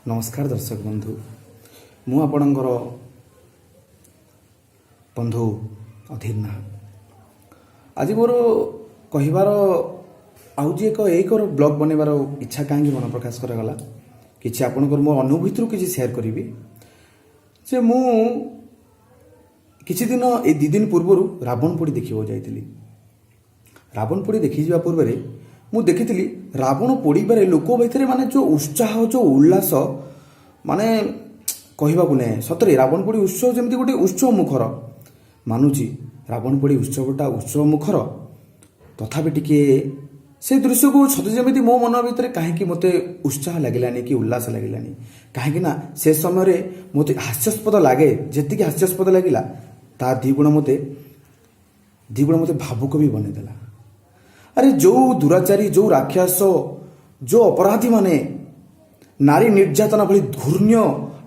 ନମସ୍କାର ଦର୍ଶକ ବନ୍ଧୁ, ମୁଁ ଆପଣଙ୍କର ବନ୍ଧୁ ଅଧୀର ନାହାକ। ଆଜି ମୋର କହିବାର ଆଉ ଯେ ଏକ ଏକ ବ୍ଲଗ୍ ବନେଇବାର ଇଚ୍ଛା କାହିଁକି ମନ ପ୍ରକାଶ କରାଗଲା, କିଛି ଆପଣଙ୍କର ମୋ ଅନୁଭୂତିରୁ କିଛି ସେୟାର କରିବି ଯେ ମୁଁ କିଛି ଦିନ, ଏଇ 2 ଦିନ ପୂର୍ବରୁ ରାବଣ ପୋଡ଼ି ଦେଖିବାକୁ ଯାଇଥିଲି। ରାବଣ ପୋଡ଼ି ଦେଖିଯିବା ପୂର୍ବରେ ମୁଁ ଦେଖିଥିଲି, ରାବଣ ପୋଡ଼ିବାରେ ଲୋକ ଭିତରେ ମାନେ ଯେଉଁ ଉତ୍ସାହ, ଯେଉଁ ଉଲ୍ଲାସ, ମାନେ କହିବାକୁ ନାହିଁ। ସତରେ ରାବଣ ପୋଡ଼ି ଉତ୍ସବ ଯେମିତି ଗୋଟେ ଉତ୍ସବ ମୁଖର। ମାନୁଛି, ରାବଣ ପୋଡ଼ି ଉତ୍ସବଟା ଉତ୍ସବ ମୁଖର। ତଥାପି ଟିକେ ସେ ଦୃଶ୍ୟକୁ ସତେ ଯେମିତି ମୋ ମନ ଭିତରେ କାହିଁକି ମୋତେ ଉତ୍ସାହ ଲାଗିଲାନି କି ଉଲ୍ଲାସ ଲାଗିଲାନି। କାହିଁକି ନା ସେ ସମୟରେ ମୋତେ ହାସ୍ୟାସ୍ପଦ ଲାଗେ। ଯେତିକି ହାସ୍ୟାସ୍ପଦ ଲାଗିଲା, ତା ଦ୍ୱିଗୁଣ ମୋତେ ଭାବୁକ ବି ବନେଇଦେଲା। ଆରେ, ଯୋଉ ଦୁରାଚାରୀ, ଯୋଉ ରାକ୍ଷସ, ଯୋଉ ଅପରାଧୀମାନେ ନାରୀ ନିର୍ଯାତନା ଭଳି ଘୃଣ୍ୟ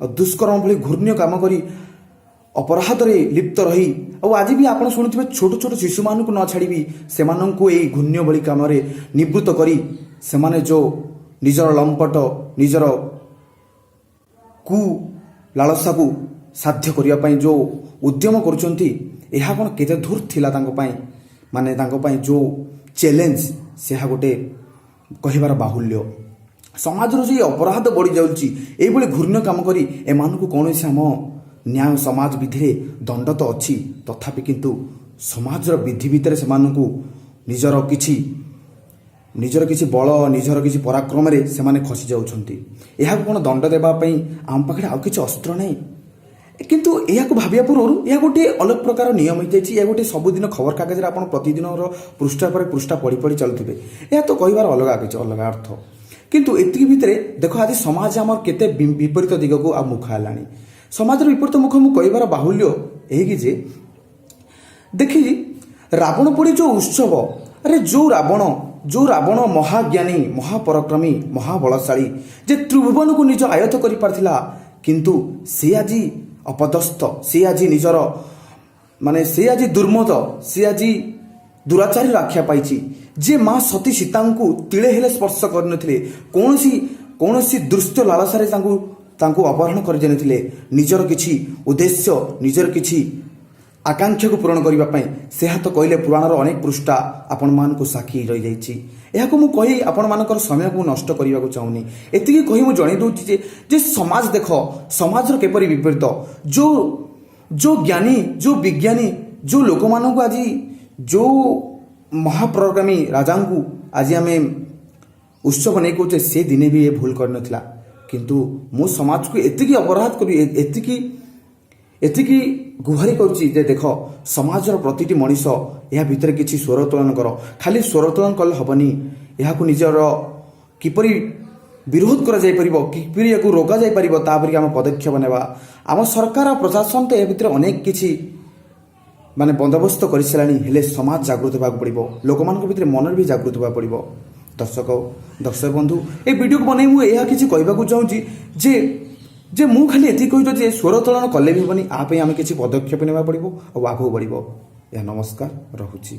ଆଉ ଦୁଷ୍କର୍ମ ଭଳି ଘୃଣ୍ୟ କାମ କରି ଅପରାଧରେ ଲିପ୍ତ ରହି, ଆଉ ଆଜି ବି ଆପଣ ଶୁଣୁଥିବେ, ଛୋଟ ଛୋଟ ଶିଶୁମାନଙ୍କୁ ନ ଛାଡ଼ିବି ସେମାନଙ୍କୁ ଏଇ ଘୃଣ୍ୟ ଭଳି କାମରେ ନିବୃତ୍ତ କରି ସେମାନେ ଯୋଉ ନିଜର ଲମ୍ପଟ, ନିଜର କୁ ଲାଳସାକୁ ସାଧ୍ୟ କରିବା ପାଇଁ ଯେଉଁ ଉଦ୍ୟମ କରୁଛନ୍ତି, ଏହା କ'ଣ କେତେ ଦୂର ଥିଲା ତାଙ୍କ ପାଇଁ? ମାନେ ତାଙ୍କ ପାଇଁ ଯେଉଁ ଚ୍ୟାଲେଞ୍ଜ, ସେହା ଗୋଟେ କହିବାର ବାହୁଲ୍ୟ। ସମାଜର ଯେ ଅପରାଧ ବଢ଼ିଯାଉଛି, ଏଇଭଳି ଘୃଣ୍ୟ କାମ କରି ଏମାନଙ୍କୁ କୌଣସି ଆମ ନ୍ୟାୟ ସମାଜ ବିଧିରେ ଦଣ୍ଡ ତ ଅଛି, ତଥାପି କିନ୍ତୁ ସମାଜର ବିଧି ଭିତରେ ସେମାନଙ୍କୁ ନିଜର କିଛି ବଳ, ନିଜର କିଛି ପରାକ୍ରମରେ ସେମାନେ ଖସି ଯାଉଛନ୍ତି। ଏହାକୁ କ'ଣ ଦଣ୍ଡ ଦେବା ପାଇଁ ଆମ ପାଖରେ ଆଉ କିଛି ଅସ୍ତ୍ର ନାହିଁ? କିନ୍ତୁ ଏହାକୁ ଭାବିବା ପୂର୍ବରୁ ଏହା ଗୋଟିଏ ଅଲଗା ପ୍ରକାର ନିୟମ ହେଇଯାଇଛି। ଏହା ଗୋଟିଏ ସବୁଦିନ ଖବରକାଗଜରେ ଆପଣ ପ୍ରତିଦିନର ପୃଷ୍ଠା ପରେ ପୃଷ୍ଠା ପଢ଼ି ପଢ଼ି ଚାଲୁଥିବେ। ଏହା ତ କହିବାର ଅଲଗା କିଛି ଅଲଗା ଅର୍ଥ। କିନ୍ତୁ ଏତିକି ଭିତରେ ଦେଖ, ଆଜି ସମାଜ ଆମର କେତେ ବିପରୀତ ଦିଗକୁ ଆଉ ମୁଖ ହେଲାଣି। ସମାଜର ବିପରୀତ ମୁଖ ମୁଁ କହିବାର ବାହୁଲ୍ୟ ଏହିକି ଯେ ଦେଖି ରାବଣ ପୋଡ଼ି ଯୋଉ ଉତ୍ସବ, ଆରେ ଯୋଉ ରାବଣ ମହାଜ୍ଞାନୀ, ମହାପରାକ୍ରମୀ, ମହାବଳଶାଳୀ, ଯେ ତ୍ରିଭୁବନକୁ ନିଜ ଆୟତ୍ତ କରିପାରିଥିଲା, କିନ୍ତୁ ସେ ଆଜି ଅପଦସ୍ଥ, ସେ ଆଜି ନିଜର ମାନେ ସେ ଆଜି ଦୁର୍ମଦ, ସେ ଆଜି ଦୁରାଚାରୀର ଆଖ୍ୟା ପାଇଛି। ଯେ ମା ସତୀ ସୀତାଙ୍କୁ ତିଳେ ହେଲେ ସ୍ପର୍ଶ କରିନଥିଲେ, କୌଣସି ଦୃଶ୍ୟ ଲାଳସାରେ ତାଙ୍କୁ ଅପହରଣ କରିଯାଇନଥିଲେ, ନିଜର କିଛି ଉଦ୍ଦେଶ୍ୟ, ନିଜର କିଛି ଆକାଂକ୍ଷାକୁ ପୂରଣ କରିବା ପାଇଁ। ସେହା ତ କହିଲେ ପୁରାଣର ଅନେକ ପୃଷ୍ଠା ଆପଣମାନଙ୍କୁ ସାକ୍ଷୀ ରହିଯାଇଛି। ଏହାକୁ ମୁଁ କହି ଆପଣମାନଙ୍କର ସମୟକୁ ମୁଁ ନଷ୍ଟ କରିବାକୁ ଚାହୁଁନି। ଏତିକି କହି ମୁଁ ଜଣାଇ ଦେଉଛି ଯେ ସମାଜ ଦେଖ, ସମାଜର କିପରି ବିପରୀତ। ଯୋଉ ଯୋଉ ଜ୍ଞାନୀ, ଯୋଉ ବିଜ୍ଞାନୀ, ଯୋଉ ଲୋକମାନଙ୍କୁ ଆଜି, ଯୋଉ ମହାପରାକ୍ରମୀ ରାଜାଙ୍କୁ ଆଜି ଆମେ ଉତ୍ସବ ନେଇ କହୁଛେ, ସେ ଦିନେ ବି ଏ ଭୁଲ କରିନଥିଲା। କିନ୍ତୁ ମୁଁ ସମାଜକୁ ଏତିକି ଅପରାଧ କରି ଏତିକି ଏତିକି ଗୁହାରି କରୁଛି ଯେ ଦେଖ, ସମାଜର ପ୍ରତିଟି ମଣିଷ ଏହା ଭିତରେ କିଛି ସ୍ୱର ଉତ୍ତୋଳନ କର। ଖାଲି ସ୍ୱର ଉତ୍ତୋଳନ କଲେ ହେବନି, ଏହାକୁ ନିଜର କିପରି ବିରୋଧ କରାଯାଇପାରିବ, କିପରି ଏହାକୁ ରୋକାଯାଇପାରିବ, ତା ପରିକି ଆମେ ପଦକ୍ଷେପ ନେବା। ଆମ ସରକାର ଆଉ ପ୍ରଶାସନ ତ ଏହା ଭିତରେ ଅନେକ କିଛି ମାନେ ବନ୍ଦୋବସ୍ତ କରିସାରିଲାଣି। ହେଲେ ସମାଜ ଜାଗୃତ ହେବାକୁ ପଡ଼ିବ, ଲୋକମାନଙ୍କ ଭିତରେ ମନରେ ବି ଜାଗୃତ ହେବାକୁ ପଡ଼ିବ। ଦର୍ଶକ ବନ୍ଧୁ, ଏ ଭିଡ଼ିଓକୁ ବନେଇ ମୁଁ ଏହା କିଛି କହିବାକୁ ଚାହୁଁଛି ଯେ ମୁଁ ଖାଲି ଏତିକି କହୁଛି ଯେ ସ୍ୱର ଉତ୍ତୋଳନ କଲେ ବି ହେବନି, ଆ ପାଇଁ ଆମେ କିଛି ପଦକ୍ଷେପ ନେବାକୁ ପଡ଼ିବ ଆଉ ଆଗକୁ ବଢ଼ିବ ଏହା। ନମସ୍କାର, ରହୁଛି।